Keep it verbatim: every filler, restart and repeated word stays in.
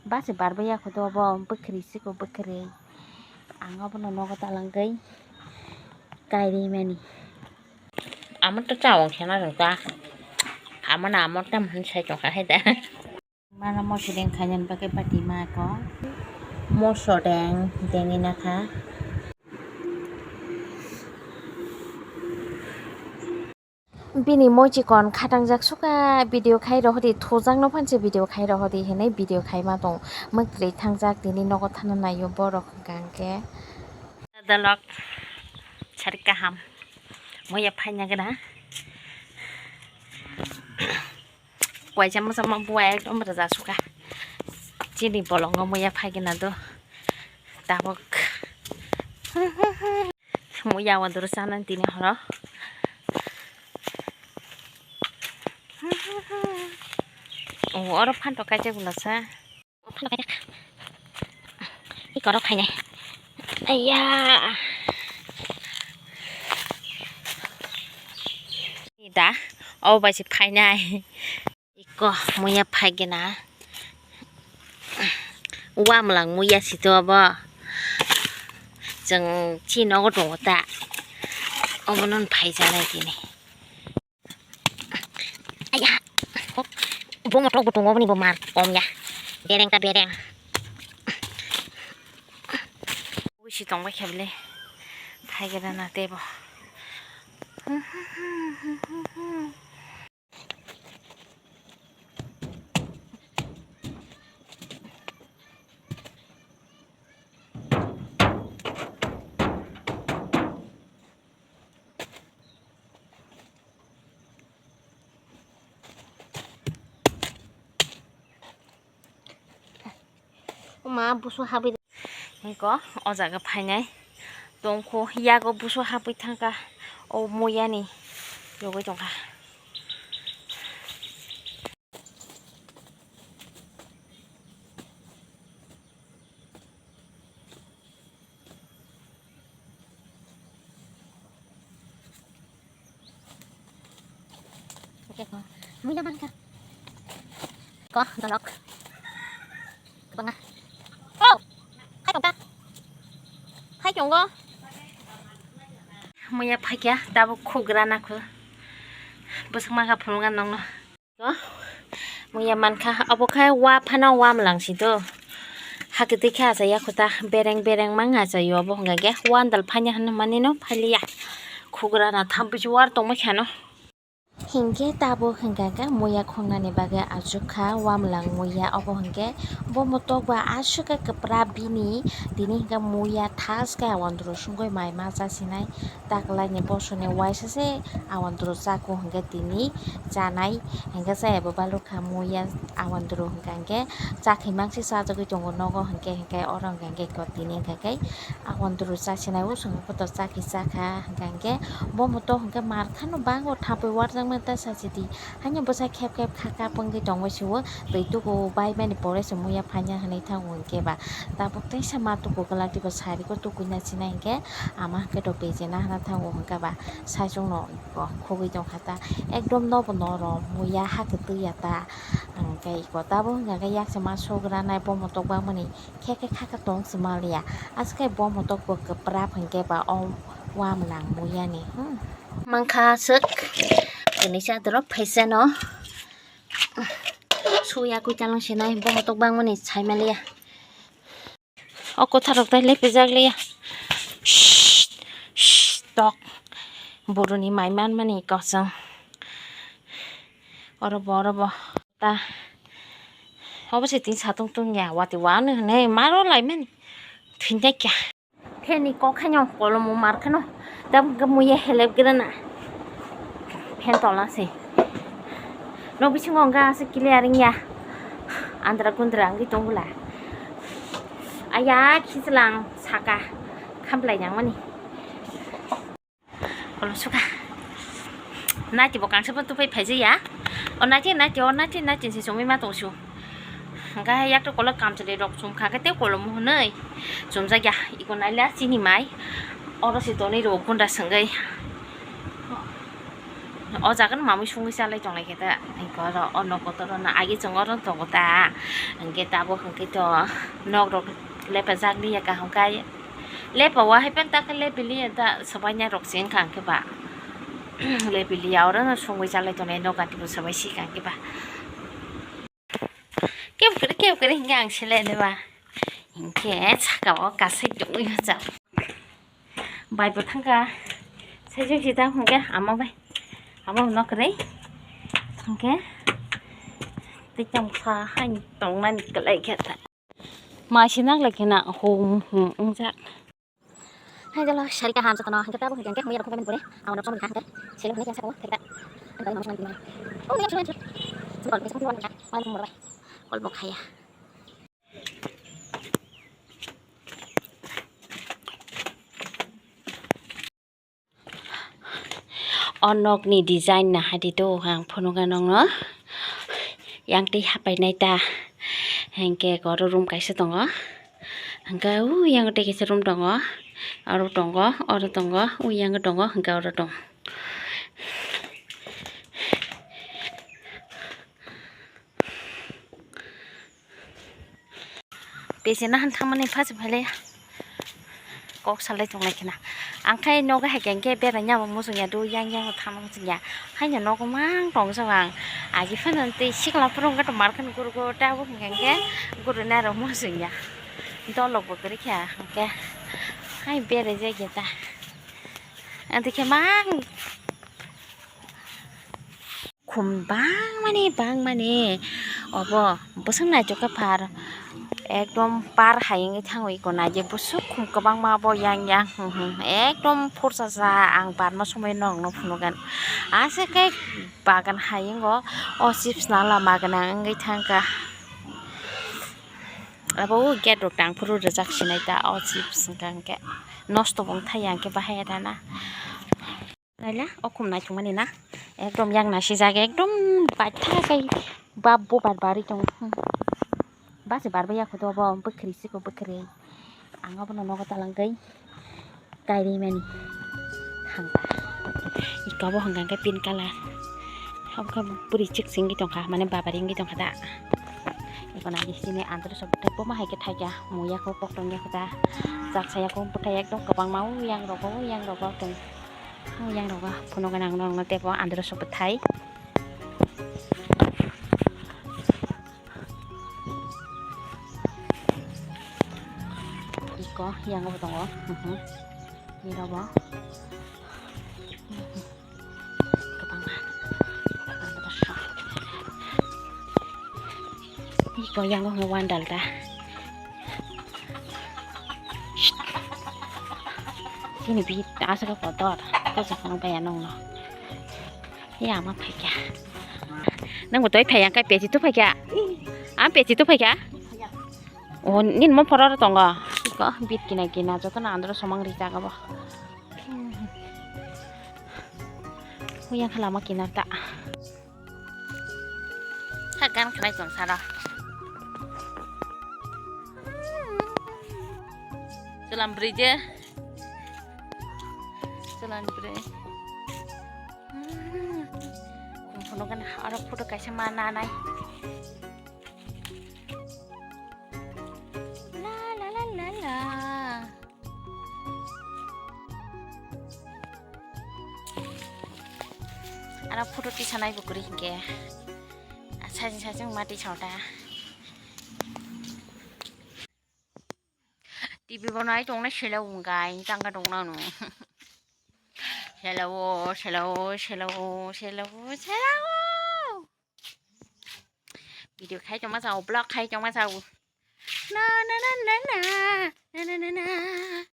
Basi barbai ya kho do bo bwkhri siko bwkhri. Ang obono nogo talangwi kairwi mani. Amo to chawang khena rwkha. Amo na amo tam hwn sai tongkha hai da. Mana moso deng khainani bagwi bati ma ko. Moso deng dengwi nakha. Bini moi chikon khatangjak suka video khai rohodi thujakno phanse video khai rohodi hinwi video khaima tong mwkrwi thangjak tini nogo thana naio borok hwnkha hwnkhe. Dalok sarik kaham moya phaina gana. Waisa masa ma buwa ekdom raja suka. Chini bolongo muya phai gina do. Tabok. Muya wadoro sana tini horo. O oro phanto kaisa gula sa. Phano khaijak. Ikorok khainai. Aiya. Da, o bai se phainai. Iko muya phaigena. Wamlang muya sito obo. Chwng chi nogo tongo ta. Obono phaijanai tini. Aiya. Bo motok bo tongo boni bo mar kom ya. Bereng ta bereng. Ui si tong bai khe bele. Phai gana na tebo. Ma busu habwi. Hingko o jaga phainai tongkho yago busu habwi thangkha o moyani yogwi tongkha. Oke ko. Muya bangka. Ko dolok. Banga. Oh. Hai tongka. Hai tongko. Muya phakya tabuk khugra nakhu. Bwswk mangkha phunukna nongno. Muya mankha obo khai wa phano wa mwlang si do. Hakhe twi khe acha yakho ta bereng bereng mang acha yo obo hwnga khe wandal phanya hwnwi mani no phaliya. Khugra na thampui si war tongma kheno. Hinkhe tabuk hwnka khe muya khongnani bagwi achukha wa mwlang muya obo hwnkhe bo motok ba aswk khe kwpra bini tini hwnkhe muya thas khe awandru sungwi mai ma chasinai. Taklaini bosoni waisa se awandru chakung hwnkhe tini chanai hwnkhe chaya bo balukha muya awandru hwnkha hwnkhe chakhwi mangsi chajagwi tongo nogo hwnkhe hwnkhe oro hwnkha hwnkhe tini hwnkha khe awandru chasinai usung kotor chakhi chakha hwnkha hwnkhe bo moto hwnkhe markhano bango thapwi warjakmani ta sachidi haino bwsa khep khep kha kap wngwi tongwi sio twi tuku bai mani pore se muya phanya hwnwi thango hwnkhe ba tabuk teisa ma tuku kwlak twibo sariko tukui na sinai hwnkhe. Ama hwnkhe to bejena hana thango hwnkha ba saichung no khogwi tongkha ta ekdom nobo noro muya ha kwtwi ya ta hwnkhe iko tabuk hwnkha khe yaksa ma sogranai bo motok bangmani khe khe kha khe tong se manliya aswk khe bo motok bo kwprap hwnkhe ba o wa mwlang muya ni hmm. Mankha aswk tini cha dorok phaisa no suya kwi chalong sinai bo motok bangmani sai manliya. O kwtharok tai lepijak liya. Shh, shh, tok. Boroni mai manmani kosong. Oro bo, oro bo. Ta. Obo se tin satung tung ya, wati wano hwnwi maro laimani. Thwinai kya. Phenni kok khaino kolomo mar kheno. Tabuk muya helep grana. Phen tola se. Nok bisingo wngkha aswk clear wngya. Andra gundra wngwi tongwla. Aya khichlang saka khamplai nangmani. Kolo suka. Naiti bo kangsa bo tupai phaijaya. O naiti, naiti, o naiti, naiti se chumui ma tongsu. Hingke yak to kolo kamchwlwi rok chum kha khe tei kolomo hwnwi chumjakya. Iko naila chini mai. Oro se tonwi rwo gunda swngwi. O jaga no mamui sungwi chalai tonglai khe ta, hwnkhe oro o nok kotor no agi chwng oro tongo ta, hwnkhe tabuk hwnkhe to nok rok lepajak liya kaham khe lepa o hai pen ta khe lepiliya ta swbaina rok se wngkha hwnkhe ba lepiliya oro no sungwi chalai tongnai nok gati bo swbai si kha hwnkhe ba. Kebkre kebkre hwnkhe ang selai de ba. Hwnkhe saka o kasai tongwi hwcha. Bai bo thangkha. Saijak sita hwnkhe ama bai. Ama no kwrwi. Hwnkhe tei tongkha hai tongnani kwlai khe ta. Mai se nak lai khe na hum hum wngjak. Hai jalo, sari kaham jotono, hingke tabuk hingke, hingke, muya rok hingke, bore, awon rok somni kaham ke, selo hingke, sabo, thekta, ang bai mama songni mama. Oh, muya songni. Sini kol, sini kol, sini kol, sini kol, sini kol, kol bok haya. O nokni design nahaidi to ang phunukha nokno. Yang twi hapainai ta. Hingke oro room kaisa tongo. Hingke u yang tei kaisa room tongo. Oro tongo, oro tongo, u yang tongo, hingke oro tongo. Pese nahan thangmani pha se phaile kok salai tonglai khena. Ang khai nogo hai khe, hingke beraina bo muchungya, do yang yang bo thangna muchungya. Haino nogo mang tong jabo ang. Agi phano tei sikla phuru wngkha to market guru guru tabuk hingke hingke guru nai rok muchungya. Dolok bo kwrwi kha hingke hai berai jagya ta. Ang twi khe mang. Khum bangmani, bangmani. Obo bwswk naithok khe par. Ekdom par hai wngwi thango iko naidi. Bwswk khum kwbangma bo yang yang. Hmm, hmm. Ekdom phursa sa ang barma somoi norokno phunukgwn. Aswk khe bagan hai wngo. O chips no lama gwnang wngwi thangkha. Abo o gate rok tang phuru rwjak sinai ta. O chips wngkha hwnkhe nosto bo wngthai ya hwnkhe bahai rana. Naila, o khum naithokmani na, ekdom yak nasijak, ekdom baitha kai bab bo bar barwi tongo. Hmm. Base barbai ya kho to, bo bwkhri siko bwkhri. Ang obono nogo talangwi kairimani thangkha. Iko bo hwnkha khe pink colour. Obo khe bwrwi chwk se wngwi tongkha, mane babari wngwi tongkha da. Iko nai sini andro sok tei boma hai khe thaikha, muya kho pok tongya kho da. Chaksa ya kho bwthai ekdom kwbangma, o yang rogo, o yang rogo tong. O yang rogo phunukgwn ang norokno teibo andro sok bwthai. Iko yang bo tongo. Mhm. Ni rogo. Kwbangma. Iko yang wngkha wandal da. Chini bihik aswk kotor. Kosa phano baya nongno. Ya ama phaikha. Nang bo toi phai ang kai peci tu phaikha. Ang peci tu phaikha. O nin mo phoro tongo. Iko bit kina kina joto na andro somang rijak abo. Huyang kha lama kinar ta. Ha gan khnai tong sara. Chwla bwrwi je. Chwla bwrwi. Khum phunukgwn aro photo kaisa ma nanai. La la la la la. Aro photo tisanai bo kwrwi hinkhe. Sajing sajing ma tisao ta. T V bo nai tongnai selo wngkai tangka tongna no. Selo, selo, selo, selo, selo. Video khai tongma sao, vlog khai tongma sao. Na, na, na, na, na. Na, na, na, na.